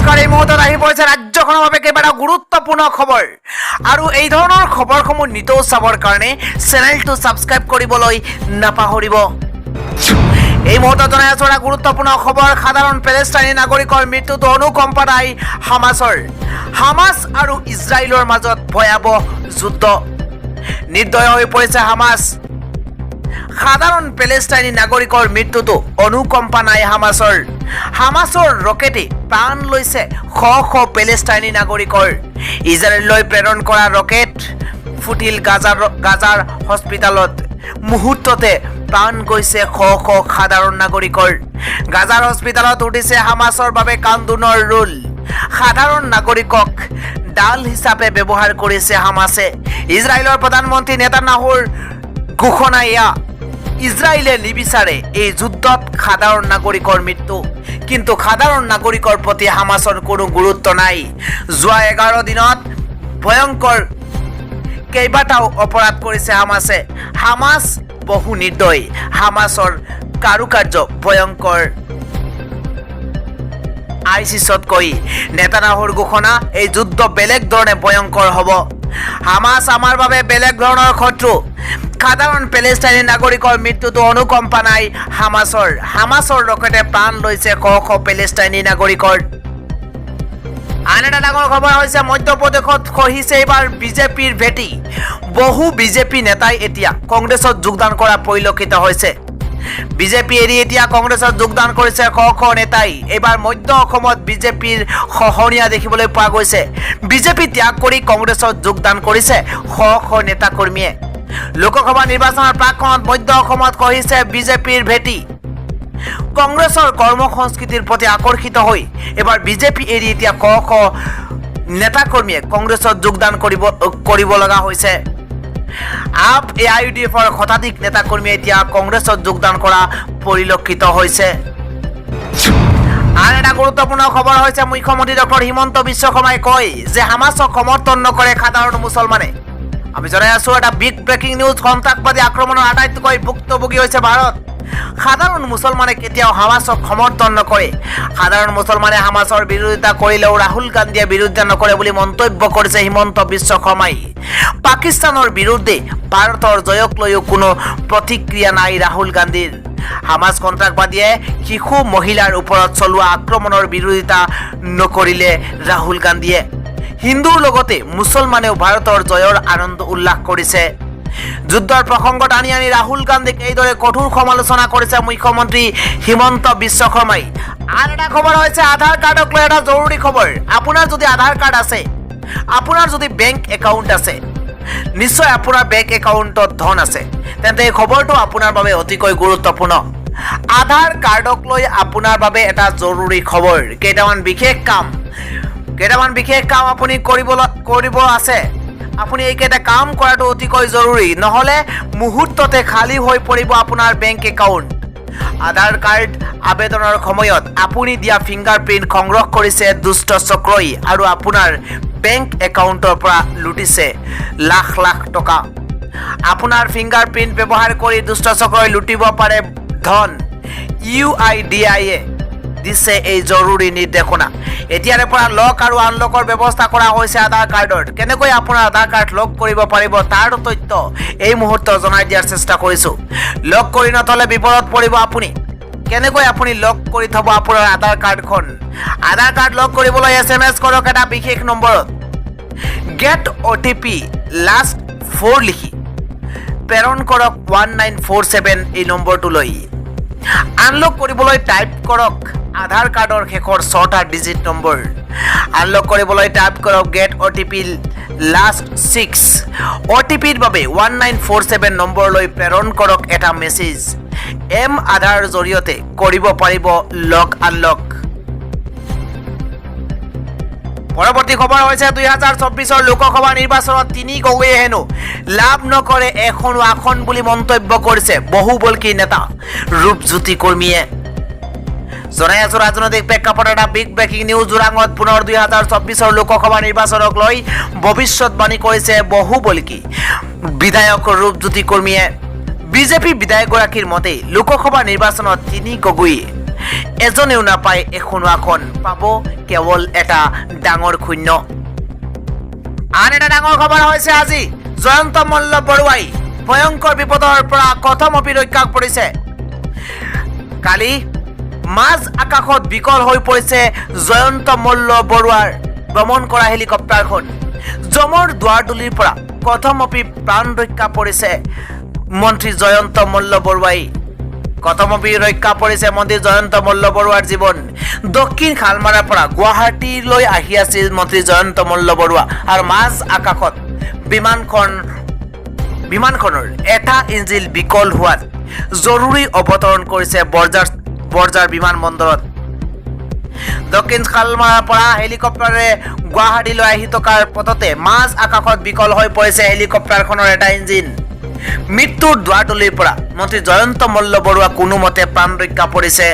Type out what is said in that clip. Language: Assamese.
নমস্কাৰ। এই মুহূৰ্তত আহি পৰিছে ৰাজ্যখনৰ বাবে কেইবাটাও গুৰুত্বপূৰ্ণ খবৰ আৰু এই ধৰণৰ খবৰসমূহ নিতৌ চাবৰ কাৰণে চেনেলটো ছাবস্ক্ৰাইব কৰিবলৈ নাপাহৰিব। এই মুহূৰ্তত জনাই আছো এটা গুৰুত্বপূৰ্ণ খবৰ। সাধাৰণ পেলেষ্টাইনী নাগৰিকৰ মৃত্যুত অনুকম্পা নাই হামাছৰ। হামাছ আৰু ইজৰাইলৰ মাজত ভয়াৱহ যুদ্ধ। নিৰ্দয় হৈ পৰিছে হামাছ। সাধাৰণ পেলেষ্টাইনী নাগৰিকৰ মৃত্যুতো অনুকম্পা নাই হামাছৰ। হামাছৰ ৰকেটে প্ৰাণ লৈছে শ শ পেলেষ্টাইনী নাগৰিকৰ। ইজৰাইললৈ প্ৰেৰণ কৰা ৰকেট ফুটিল গাজাৰ হস্পিতালত। মুহূৰ্ততে প্ৰাণ গৈছে শ শ সাধাৰণ নাগৰিকৰ। গাজাৰ হস্পিতালত উঠিছে হামাছৰ বাবে কান্দোনৰ ৰোল। সাধাৰণ নাগৰিকক ডাল হিচাপে ব্যৱহাৰ কৰিছে হামাছে। ইজৰাইলৰ প্ৰধানমন্ত্ৰী নেতান্যাহুৰ ঘোষণা এয়া। ইজৰাইলে নিবিচাৰে এই যুদ্ধত সাধাৰণ নাগৰিকৰ মৃত্যু। কিন্তু সাধাৰণ নাগৰিকৰ প্ৰতি হামাছৰ কোনো গুৰুত্ব নাই। যোৱা 11 দিনত ভয়ংকৰ কেইবাটাও অপৰাধ কৰিছে হামাছে। হামাছ বহু নিৰ্দয়। হামাছৰ কাৰুকাৰ্য ভয়ংকৰ আইচিছতকৈ। নেতানাহুৰ ঘোষণা, এই যুদ্ধ বেলেগ ধৰণে ভয়ংকৰ হ'ব। হামাছ আমাৰ বাবে বেলেগ ধৰণৰ শত্ৰু। সাধাৰণ পেলেষ্টাইনী নাগৰিকৰ মৃত্যুতো অনুকম্পা নাই হামাছৰ। হামাছৰ ৰকেটে প্ৰাণ লৈছে শ শ পেলেষ্টাইনী নাগৰিকৰ। আন এটা ডাঙৰ খবৰ হৈছে, মধ্যপ্ৰদেশত খহিছে এইবাৰ বিজেপিৰ ভেটি। বহু বিজেপি নেতাই এতিয়া কংগ্ৰেছত যোগদান কৰা পৰিলক্ষিত হৈছে। বিজেপি এৰি এতিয়া কংগ্ৰেছত যোগদান কৰিছে শ শ নেতাই। এইবাৰ মধ্য অসমত বিজেপিৰ খহনীয়া দেখিবলৈ পোৱা গৈছে। বিজেপি ত্যাগ কৰি কংগ্ৰেছত যোগদান কৰিছে শ শ নেতাকৰ্মীয়ে। লোকসভা নিৰ্বাচনৰ প্ৰাকক্ষণত মধ্য অসমত খহিছে বিজেপিৰ ভেটি। কংগ্ৰেছৰ কৰ্ম সংস্কৃতিৰ প্ৰতি আকৰ্ষিত হৈ এইবাৰ বিজেপি এৰি এতিয়া শ শ নেতাকৰ্মীয়ে কংগ্ৰেছত যোগদান কৰিব কৰিব লগা হৈছে। Up, A I U D এফৰ শতাধিক নেতাকৰ্মীয়ে এতিয়া কংগ্ৰেছত যোগদান কৰা পৰিলক্ষিত হৈছে। আন এটা গুৰুত্বপূৰ্ণ খবৰ হৈছে, মুখ্যমন্ত্ৰী ডক্টৰ হিমন্ত বিশ্ব শৰ্মাই কয় যে হামাছক সমৰ্থন নকৰে সাধাৰণ মুছলমানে। আমি জনাই আছো এটা বিগ ব্ৰেকিং নিউজ। সন্ত্ৰাসবাদী আক্ৰমণৰ আটাইতকৈ ভুক্তভোগী হৈছে ভাৰত। সাধাৰণ মুছলমানে কেতিয়াও হামাছক সমৰ্থন নকৰে। সাধাৰণ মুছলমানে হামাছৰ বিৰোধিতা কৰিলেও ৰাহুল গান্ধীয়ে বিৰোধিতা নকৰে বুলি মন্তব্য কৰিছে হিমন্ত বিশ্ব শৰ্মাই। পাকিস্তানৰ বিৰুদ্ধে ভাৰতৰ জয়ক লৈও কোনো প্ৰতিক্ৰিয়া নাই ৰাহুল গান্ধীৰ। হামাছ সন্ত্ৰাসবাদীয়ে শিশু, মহিলাৰ ওপৰত চলোৱা আক্ৰমণৰ বিৰোধিতা নকৰিলে ৰাহুল গান্ধীয়ে। হিন্দুৰ লগতে মুছলমানেও ভাৰতৰ জয়ৰ আনন্দ উল্লাস কৰিছে। যুদ্ধৰ প্ৰসংগত আনি আনি ৰাহুল গান্ধীক এইদৰে কঠোৰ সমালোচনা কৰিছে মুখ্যমন্ত্ৰী হিমন্ত বিশ্ব শৰ্মাই। আন এটা খবৰ হৈছে, আধাৰ কাৰ্ডক লৈ এটা জৰুৰী খবৰ। আপোনাৰ যদি আধাৰ কাৰ্ড আছে, আপোনাৰ যদি বেংক একাউণ্ট আছে, নিশ্চয় আপোনাৰ বেংক একাউণ্টত ধন আছে। তেন্তে এই খবৰটো আপোনাৰ বাবে অতিকৈ গুৰুত্বপূৰ্ণ। আধাৰ কাৰ্ডক লৈ আপোনাৰ বাবে এটা জৰুৰী খবৰ। কেইটামান বিশেষ কাম আপুনি কৰিব আছে। আপুনি এইকেইটা কাম কৰাটো অতিকৈ জৰুৰী, নহ'লে মুহূৰ্ততে খালী হৈ পৰিব আপোনাৰ বেংক একাউণ্ট। আধাৰ কাৰ্ড আবেদনৰ সময়ত আপুনি দিয়া ফিংগাৰ প্ৰিণ্ট সংগ্ৰহ কৰিছে দুষ্ট চক্ৰই আৰু আপোনাৰ বেংক একাউণ্টৰ পৰা লুটিছে লাখ লাখ টকা। আপোনাৰ ফিংগাৰ প্ৰিণ্ট ব্যৱহাৰ কৰি দুষ্ট চক্ৰই লুটিব পাৰে ধন। ইউআইডিআইয়ে দিছে এই জৰুৰী নিৰ্দেশনা। এতিয়াৰে পৰা লক আৰু আনলকৰ ব্যৱস্থা কৰা হৈছে আধাৰ কাৰ্ডৰ। কেনেকৈ আপোনাৰ আধাৰ কাৰ্ড লক কৰিব পাৰিব, তাৰ তথ্য এই মুহূৰ্তত জনাই দিয়াৰ চেষ্টা কৰিছোঁ। লক কৰি নথলে বিপদত পৰিব আপুনি। কেনেকৈ আপুনি লক কৰি থ'ব আপোনাৰ আধাৰ কাৰ্ডখন? আধাৰ কাৰ্ড লক কৰিবলৈ এছএমএছ কৰক এটা বিশেষ নম্বৰত। "গেট অ'টিপি লাষ্ট ফ'ৰ" লিখি প্ৰেৰণ কৰক 1947 এই নম্বৰটোলৈ। আনলক কৰিবলৈ টাইপ কৰক আধাৰ কাৰ্ডৰ শেষৰ ছটা ডিজিট নম্বৰ। আনলক কৰিবলৈ টাইপ কৰক "গেট অ'টিপি লাষ্ট ছিক্স"। অ'টিপিৰ বাবে 1947 নম্বৰলৈ প্ৰেৰণ কৰক এটা মেছেজ। এম আধাৰ জৰিয়তে কৰিব পাৰিব লক আনলক। পৰৱৰ্তী খবৰ হৈছে, 2024ৰ লোকসভা নিৰ্বাচনত তিনি গগৈয়ে হেনো লাভ নকৰে এখনো আসন বুলি মন্তব্য কৰিছে বহুবল্কী নেতা ৰূপজ্যোতি কুৰ্মীয়ে। জনাই আছো ৰাজনৈতিক প্ৰেক্ষাপট এটা বিগ ব্ৰেকিং নিউজ। ওৰাঙত পুনৰ 2024ৰ লোকসভা নিৰ্বাচনক লৈ ভৱিষ্যতবাণী কৰিছে বহুবল্কী বিধায়ক ৰূপজ্যোতি কুৰ্মীয়ে। বিজেপি বিধায়কগৰাকীৰ মতে, লোকসভা নিৰ্বাচনত তিনি গগৈয়ে এজনেও নাপায় এখনো আসন, পাব কেৱল এটা ডাঙৰ শূন্য। আন এটা ডাঙৰ খবৰ হৈছে, আজি জয়ন্ত মল্ল বৰুৱাই ভয়ংকৰ বিপদৰ পৰা কথমপি ৰক্ষা পৰিছে। কালি মাজ আকাশত বিকল হৈ পৰিছে জয়ন্ত মল্ল বৰুৱাৰ ভ্ৰমণ কৰা হেলিকপ্টাৰখন। যমৰ দুৱাৰদলিৰ পৰা কথমপি প্ৰাণ ৰক্ষা পৰিছে মন্ত্ৰী জয়ন্ত মল্ল বৰুৱাই। কথমপি ৰক্ষা পৰিছে মন্ত্ৰী জয়ন্ত মল্ল বৰুৱাৰ জীৱন। দক্ষিণ শালমাৰাৰ পৰা গুৱাহাটীলৈ আহি আছিল মন্ত্ৰী জয়ন্ত মল্ল বৰুৱা আৰু মাজ আকাশত বিমানখনৰ এটা ইঞ্জিন বিকল হোৱাত জৰুৰী অৱতৰণ কৰিছে বৰঝাৰ বিমান বন্দৰত। দক্ষিণ শালমাৰাৰ পৰা হেলিকপ্টাৰে গুৱাহাটীলৈ আহি থকাৰ পথতে মাজ আকাশত বিকল হৈ পৰিছে হেলিকপ্টাৰখনৰ এটা ইঞ্জিন। মৃত্যুৰ দুৱাৰদলিৰ পৰা মন্ত্ৰী জয়ন্ত মল্ল বৰুৱা কোনোমতে প্ৰাণ ৰক্ষা পৰিছে।